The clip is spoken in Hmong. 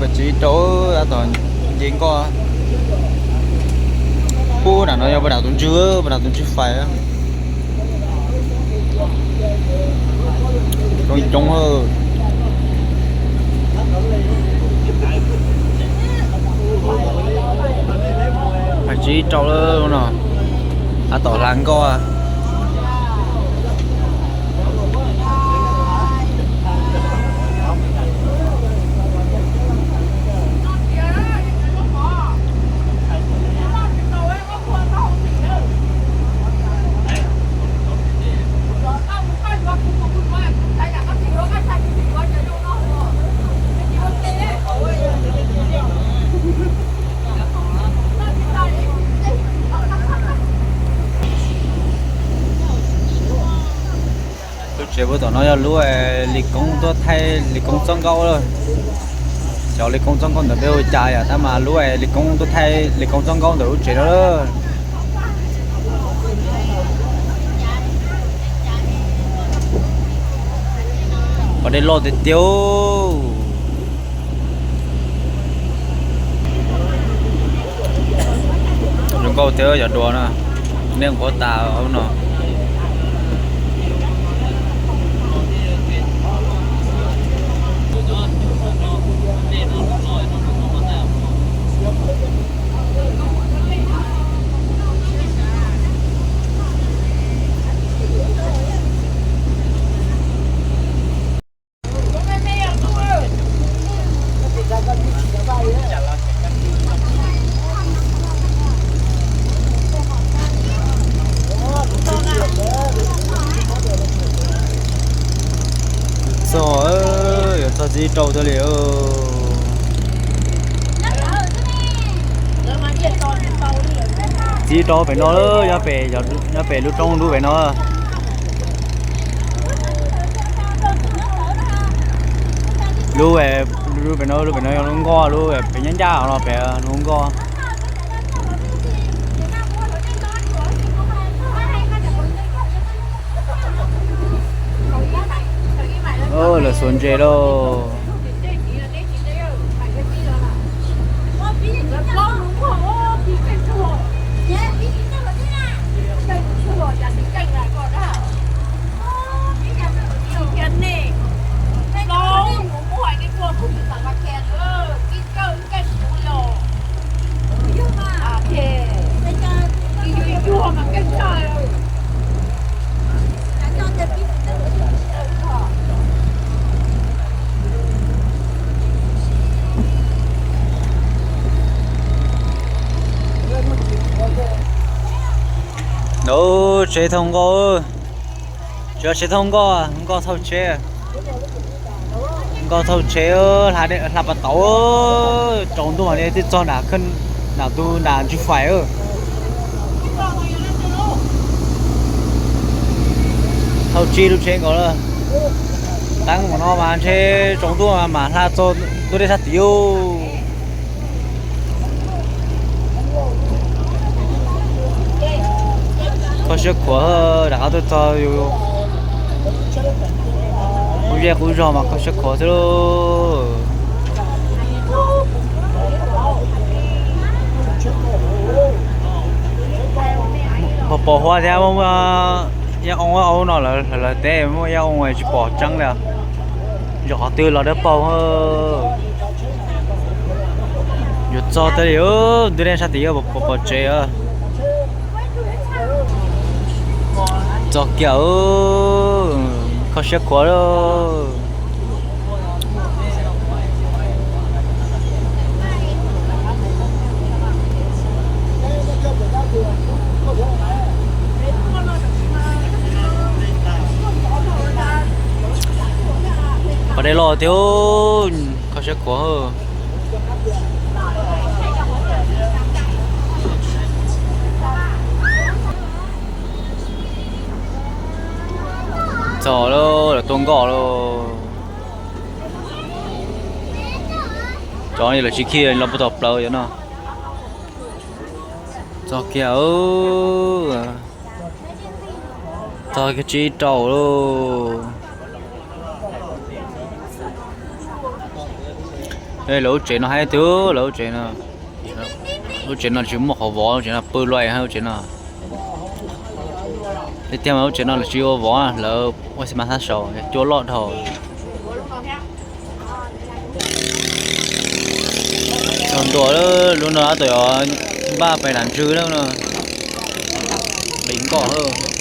Pab tsev rau, tab tom nce nkoj. Ub, nram no yog pab nram tus ntswg, pab nram tus ntswg fais. Coob coob. Pab tsev rau lawm no, tab tom hla nkoj. Lub tsev puag tom no yog lub Lis Koob tuaj thaij Lis Koob txoj nkauj lawm. Xyov Lis Koob txoj nkauj ntawm peb ua cas yom, tab mas lub Lis Koob tuaj thaij Lis Koob txoj nkauj ntawm lub tsev no lawm. Pom dej loj tiag tiag. Zoo nkauj thiab yog dua na, nej nquag tas no. Txog, yuav txog txiv rau thiab li. Txiv rau pem no, nyob pem, nyob pem lub roob dub pem no. Lub, lub pem no, lub pem no yog lub nkoj, lub pem nyab ncaj no pem lub nkoj. Lawv xuas ntses lauj. Ub, tsheb thauj nkoj, tsheb thauj nkoj, nkoj thauj tsheb, nkoj thauj tsheb, hla pas tauv, tsaus ntuj mas li twb txog nram tus nram Ntswg Fais. Thauj tsib lub tsheb nkaus lawm. Teeb mus no mas ntshe tsaus ntuj mas mam hla txog ntua dej sab tid. Kho siab khuav, rov qab tuaj txog yus qub zej qub zog mas kho siab khuav xwb lauj. Pom pom huab thiab muaj yaj oo, au no lawv teb muaj yaj oo tsis pom tseeb li. Zaum qhov twg los dawb paug. Yuav txog tas li, ntua dej sab tid pom pom tsev. Txog kiag, kho siab khuav lauj. Pas dej loj thiab, kho siab khuav. Txog lawm, lawv tua nkoj lawm. Cov lawv tsis khi los puag tom plaws yom no. Txog kiag, txog kiag tsib rau lauj. Lawv lub tsev no haib tiag, lawv lub tsev no, lub tsev no tsis muaj qhov vov, lub tsev no pw luaj lub tsev no. Tiag tiag mas lub tsev no lawv tsis ua vov, lawv ua xi mas thab saud, cua loj dhau. Txog ntua lub no tab tom npaj pais nram ntswg lawm no, nqis nkoj lawm.